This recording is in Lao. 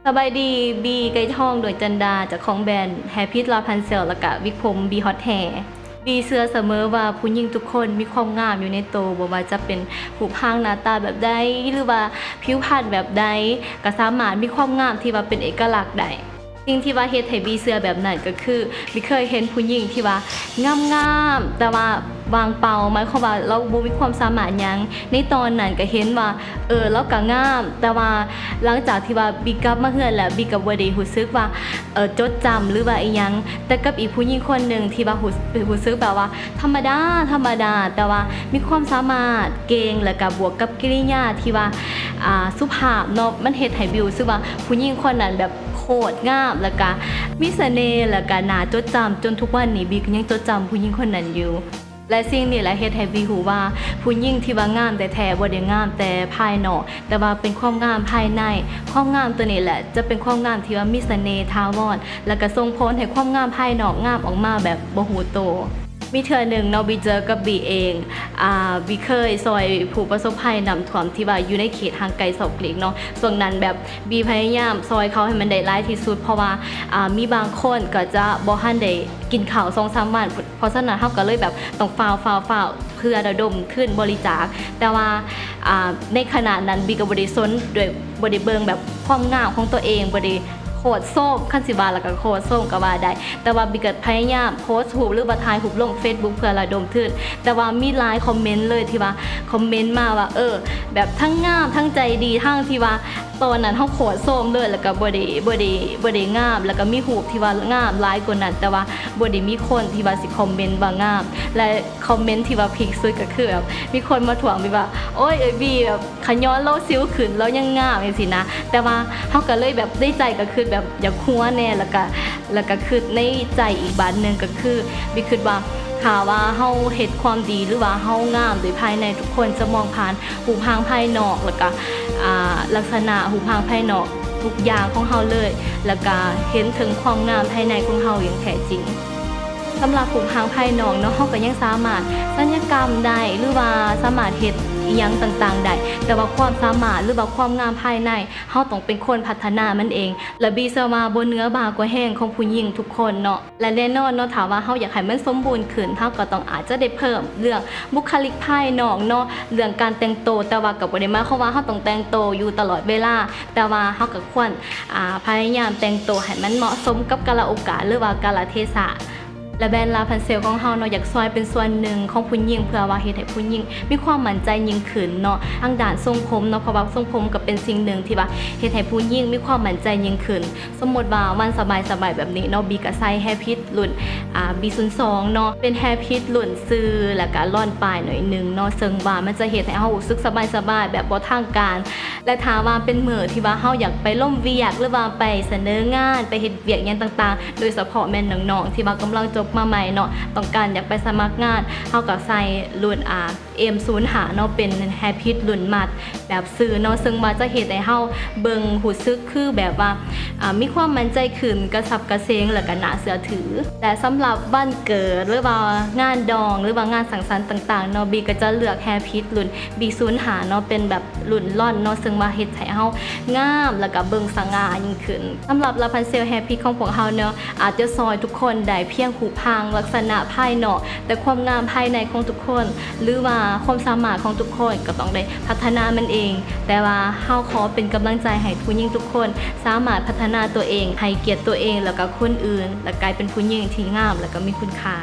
ສະບາຍດີ ບີ ໄກ່ທອງ ດວງຈັນດາ ເຈົ້າຂອງແບຣນ Hair Pit Rapunzel ແລ້ວກະວິກຜົມ ບີ Hot Hair. ບີເຊື່ອສະເໝີວ່າຜູ້ຍິງທຸກຄົນມີຄວາມງາມຢູ່ໃນໂຕ, ບໍ່ວ່າຈະເປັນຮູບຮ່າງໜ້າຕາແບບໃດ ຫຼືວ່າຜິວພັນແບບໃດ ກໍສາມາດມີຄວາມງາມທີ່ວ່າເປັນເອກະລັກໄດ້. ສິ່ງທີ່ວ່າເຮັດໃຫ້ບີເຊື່ອແບບນັ້ນກໍຄື ບີເຄີຍເຫັນຜູ້ຍິງທີ່ວ່າງາມໆ ແຕ່ວ່າວ່າງເປົ່າ, ໝາຍຄວາມວ່າລາວບໍ່ມີຄວາມສາມາດຫຍັງ. ໃນຕອນນັ້ນກໍເຫັນວ່າ ເອີ ລາວກໍງາມ, ແຕ່ວ່າຫຼັງຈາກທີ່ວ່າບີກັບມາເຮືອນແລ້ວ ບີກໍບໍ່ໄດ້ຮູ້ສຶກວ່າ ເອີ ຈົດຈຳ ຫຼືວ່າອີ່ຫຍັງ. ແຕ່ກັບອີກຜູ້ຍິງຄົນໜຶ່ງທີ່ວ່າຮູ້ ຮູ້ສຶກແບບວ່າທຳມະດາ ທຳມະດາ ແຕ່ວ່າມີຄວາມສາມາດເກັ່ງ ແລ້ວກໍບວກກັບກິລິຍາທີ່ວ່າ ອ່າ ສຸພາບເນາະ, ມັນເຮັດໃຫ້ບີຮູ້ສຶກວ່າຜູ້ຍິງຄົນນັ້ນແບບ ໂຄດງາມ ແລ້ວກະມີສະເໜ່ ແລ້ວກະໜ້າຈົດຈຳ. ຈົນທຸກວັນນີ້ ບີກໍຍັງຈົດຈຳຜູ້ຍິງຄົນນັ້ນຢູ່. ແລະ ສິ່ງນີ້ແຫຼະເຮັດໃຫ້ບີຮູ້ວ່າ ຜູ້ຍິງທີ່ວ່າງາມແທ້ໆ ບໍ່ໄດ້ງາມແຕ່ພາຍນອກ, ແຕ່ວ່າເປັນຄວາມງາມພາຍໃນ. ຄວາມງາມຕົວນີ້ແຫຼະ ຈະເປັນຄວາມງາມທີ່ວ່າມີສະເໜ່ຖາວອນ ແລ້ວກະສົ່ງຜົນໃຫ້ຄວາມງາມພາຍນອກງາມອອກມາແບບບໍ່ຮູ້ໂຕ. ມີເທື່ອໜຶ່ງເນາະ ບີເຈີກັບບີເອງ, ອ່າ ບີເຄີຍຊ່ອຍຜູ້ປະສົບໄພນ້ຳຖ້ວມທີ່ວ່າຢູ່ໃນເຂດຫ່າງໄກສອກຫຼີກເນາະ. ຊ່ວງນັ້ນແບບ ບີພະຍາຍາມຊ່ອຍເຂົາໃຫ້ມັນໄດ້ຫຼາຍທີ່ສຸດ, ເພາະວ່າ ອ່າ ມີບາງຄົນກໍຈະບໍ່ທັນໄດ້ກິນເຂົ້າສອງສາມວັນ, ເພາະສະນັ້ນເຮົາກໍເລີຍແບບຕ້ອງຟ້າວໆໆ ເພື່ອລະດົມທຶນບໍລິຈາກ. ແຕ່ວ່າ ອ່າ ໃນຂະນະນັ້ນ ບີກໍບໍ່ໄດ້ສົນດ້ວຍ ບໍ່ໄດ້ເບິ່ງແບບຄວາມງາມຂອງຕົວເອງ, ບໍ່ໄດ້ໂຄດໂຊມ, ຄັນຊິວ່າແລ້ວກໍໂຄດໂຊມກໍວ່າໄດ້. ແຕ່ວ່າບີກໍພະຍາຍາມໂພສຮູບ ຫຼືວ່າຖ່າຍຮູບລົງເຟສບຸກເພື່ອລະດົມທຶນ. ແຕ່ວ່າມີຫຼາຍຄອມເມັນເລີຍທີ່ວ່າຄອມເມັນມາວ່າ ເອີ ແບບທັງງາມ ທັງໃຈດີ, ທັງທີ່ວ່າ ຕອນນັ້ນເຮົາໂຄດໂຊມເລີຍ ແລ້ວກໍບໍ່ໄດ້ ບໍ່ໄດ້ ບໍ່ໄດ້ງາມ, ແລ້ວກໍມີຮູບທີ່ວ່າງາມຫຼາຍກວ່ານັ້ນ ແຕ່ວ່າບໍ່ໄດ້ມີຄົນທີ່ວ່າຊິຄອມເມັນວ່າງາມ. ແລະ ຄອມເມັນທີ່ວ່າພີກສຸດກໍຄືແບບ ມີຄົນມາທ້ວງບີວ່າ ໂອ້ຍ ເອີຍ ບີ ແບບ ຂະຍ້ອນລາວສິວຂຶ້ນລາວຍັງງາມ ຈັ່ງຊີ້ນະ. ແຕ່ວ່າເຮົາກໍເລີຍແບບໃນໃຈກໍຄິດແບບຢາກຫົວແດ່ ແລ້ວກໍ ແລ້ວກໍຄິດໃນໃຈອີກບາດໜຶ່ງ ກໍຄືບີຄິດວ່າ ຖ້າວ່າເຮົາເຮັດຄວາມດີ ຫຼືວ່າເຮົາງາມໂດຍພາຍໃນ, ທຸກຄົນຈະມອງຜ່ານຮູບຮ່າງພາຍນອກ ແລ້ວກໍ ອ່າ ລັກສະນະຮູບຮ່າງພາຍນອກທຸກຢ່າງຂອງເຮົາເລີຍ ແລ້ວກໍເຫັນເຖິງຄວາມງາມພາຍໃນຂອງເຮົາຢ່າງແທ້ຈິງ. ສຳລັບຮູບຮ່າງພາຍນອກເນາະ, ເຮົາກໍຍັງສາມາດສັນຍະກຳໄດ້ ຫຼືວ່າສາມາດເຮັດອີ່ຫຍັງຕ່າງໆໄດ້, ແຕ່ວ່າຄວາມສາມາດ ຫຼືວ່າຄວາມງາມພາຍໃນ ເຮົາຕ້ອງເປັນຄົນພັດທະນາມັນເອງ. ແລະ ບີເຊື່ອວ່າບໍ່ເໜືອບ່າກວ່າແຮງຂອງຜູ້ຍິງທຸກຄົນເນາະ. ແລະ ແນ່ນອນເນາະ, ຖ້າວ່າເຮົາຢາກໃຫ້ມັນສົມບູນຂຶ້ນ, ເຮົາກໍຕ້ອງອາດຈະໄດ້ເພີ່ມເລື່ອງບຸກຄະລິກພາຍນອກເນາະ, ເລື່ອງການແຕ່ງໂຕ, ແຕ່ວ່າກໍບໍ່ໄດ້ໝາຍຄວາມວ່າເຮົາຕ້ອງແຕ່ງໂຕຢູ່ຕະຫຼອດເວລາ, ແຕ່ວ່າເຮົາກໍຄວນ ອ່າ ພະຍາຍາມແຕ່ງໂຕໃຫ້ມັນເໝາະສົມກັບກາລະໂອກາດ ຫຼືວ່າກາລະເທສະ. ແລະ ແບຣນ Rapunzel ຂອງເຮົາເນາະ ຢາກຊ່ອຍເປັນສ່ວນໜຶ່ງຂອງຜູ້ຍິງ ເພື່ອວ່າເຮັດໃຫ້ຜູ້ຍິງມີຄວາມໝັ້ນໃຈຍິ່ງຂຶ້ນເນາະ ທາງດ້ານຊົງຜົມເນາະ, ເພາະວ່າຊົງຜົມກໍເປັນສິ່ງໜຶ່ງທີ່ວ່າເຮັດໃຫ້ຜູ້ຍິງມີຄວາມໝັ້ນໃຈຍິ່ງຂຶ້ນ. ສົມມຸດວ່າວັນສະບາຍໆແບບນີ້ເນາະ, ບີກໍໃສ່ Hair Pit ລຸ້ນ ອ່າ ບີ ສູນສອງເນາະ, ເປັນ Hair Pit ລຸ້ນຊື່ ແລ້ວກໍລອນປາຍໜ້ອຍໜຶ່ງເນາະ, ເຊິ່ງວ່າມັນຈະເຮັດໃຫ້ເຮົາຮູ້ສຶກສະບາຍໆແບບບໍ່ທາງການ. ແລະ ຖ້າວ່າເປັນມື້ທີ່ວ່າເຮົາຢາກໄປລົມວຽກ ຫຼືວ່າໄປສະເໜີງານ ໄປເຮັດວຽກຫຍັງຕ່າງໆ, ໂດຍສະເພາະແມ່ນນ້ອງໆທີ່ວ່າກຳລັງຈົບມາໃໝ່ເນາະ, ຕ້ອງການຢາກໄປສະໝັກງານ, ເຮົາກໍໃສ່ລຸ້ນ ອ່າ ເອັມ ສູນຫ້າເນາະ, ເປັນ Hair Pit ລຸ້ນມັດແບບຊື່ເນາະ, ເຊິ່ງວ່າຈະເຮັດໃຫ້ເຮົາເບິ່ງຮູ້ສຶກຄືແບບວ່າ ອ່າ ມີຄວາມໝັ້ນໃຈຂຶ້ນ, ກະສັບກະເສງ ແລ້ວກໍໜ້າເຊື່ອຖື. ແລະ ສຳລັບວັນເກີດ ຫຼືວ່າງານດອງ ຫຼືວ່າງານສັງສັນຕ່າງໆເນາະ, ບີກໍຈະເລືອກ Hair Pit ລຸ້ນ ບີ ສູນຫ້າເນາະ, ເປັນແບບລຸ້ນລອນເນາະ, ເຊິ່ງວ່າເຮັດໃຫ້ເຮົາງາມ ແລ້ວກໍເບິ່ງສະຫງ່າຍິ່ງຂຶ້ນ. ສຳລັບ Rapunzel Hair Pit ຂອງພວກເຮົາເນາະ, ອາດຈະຊ່ອຍທຸກຄົນໄດ້ພຽງຮູບຮ່າງລັກສະນະພາຍນອກ, ແຕ່ຄວາມງາມພາຍໃນຂອງທຸກຄົນ ຫຼືວ່າຄວາມສາມາດຂອງທຸກຄົນກໍຕ້ອງໄດ້ພັດທະນາມັນເອງ. ແຕ່ວ່າເຮົາຂໍເປັນກຳລັງໃຈໃຫ້ຜູ້ຍິງທຸກຄົນສາມາດພັດທະນາຕົວເອງ, ໃຫ້ກຽດຕົວເອງ ແລ້ວກໍຄົນອື່ນ, ແລະ ກາຍເປັນຜູ້ຍິງທີ່ງາມ ແລ້ວກໍມີຄຸນຄ່າ.